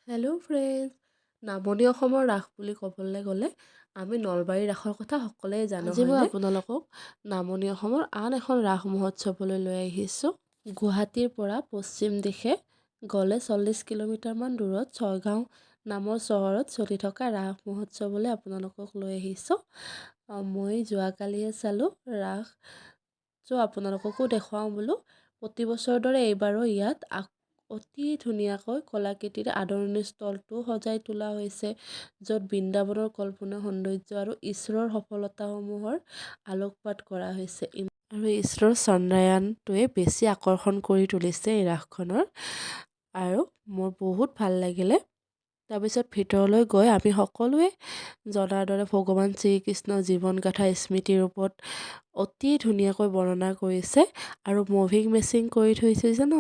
Hello' friends, নামনি অসমৰ ৰাস বুলি ক'বলৈ গ'লে আমি নলবাৰী ৰাসৰ কথা সকলোৱে জানো। আজি মই হয়নে? আপোনালোকক নামনি অসমৰ আন এখন ৰাস মহোৎসৱলৈ লৈ আহিছোঁ। গুৱাহাটীৰ পৰা পশ্চিম দিশে গ'লে 40 কিলোমিটাৰমান দূৰত ছয়গাঁও নামৰ চহৰত চলি থকা ৰাস মহোৎসৱলৈ আপোনালোকক লৈ আহিছোঁ। মই যোৱাকালিয়ে চালোঁ ৰাস, চ' আপোনালোককো দেখুৱাওঁ বোলো। প্ৰতি বছৰৰ দৰে এইবাৰো ইয়াত অতি ধুনীয়াকৈ কলাকৃতিৰে আদৰণি স্থলটো সজাই তোলা হৈছে, য'ত বৃন্দাবনৰ কল্পনীয় সৌন্দৰ্য আৰু ইছৰোৰ সফলতাসমূহৰ আলোকপাত কৰা হৈছে। আৰু ইছৰোৰ চন্দ্ৰায়নটোৱে বেছি আকৰ্ষণ কৰি তুলিছে এই ৰাসখনৰ আৰু মোৰ বহুত ভাল লাগিলে। তাৰপিছত ভিতৰলৈ গৈ আমি সকলোৱে জনাৰ দৰে ভগৱান শ্ৰীকৃষ্ণৰ জীৱন গাথা স্মৃতিৰ ৰূপত অতি ধুনীয়াকৈ বৰ্ণনা কৰিছে আৰু মুভিং মেচিং কৰি থৈছে যে ন,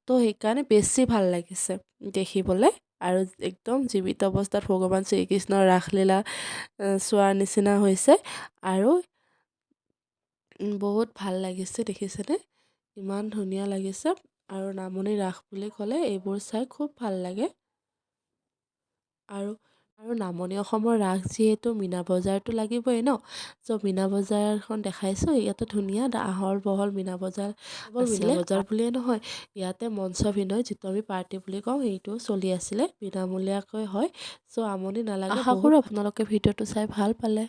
তো সেইকাৰণে বেছি ভাল লাগিছে দেখিবলৈ আৰু একদম জীৱিত অৱস্থাত ভগৱান শ্ৰীকৃষ্ণৰ ৰাসলীলা চোৱাৰ নিচিনা হৈছে আৰু বহুত ভাল লাগিছে। দেখিছেনে, ইমান ধুনীয়া লাগিছে? আৰু নামনি ৰাস বুলি ক'লে এইবোৰ চাই খুব ভাল লাগে। আৰু নামনি অসমৰ ৰাস যিহেতু মীনা বজাৰটো লাগিবই ন। চ' মীনা বজাৰখন দেখাইছোঁ। ইয়াতে ধুনীয়া আহল বহল মীনা বজাৰ কেৱল মীনা আছিলে। বজাৰ বুলিয়ে নহয়, ইয়াতে মঞ্চ অভিনয়, যিটো আমি পাৰ্টি বুলি কওঁ, সেইটোও চলি আছিলে। বিনামূলীয়াকৈ হয়, চ' আমনি নালাগে। আশা বহুত কৰোঁ আপোনালোকে ভিডিঅ'টো চাই ভাল পালে।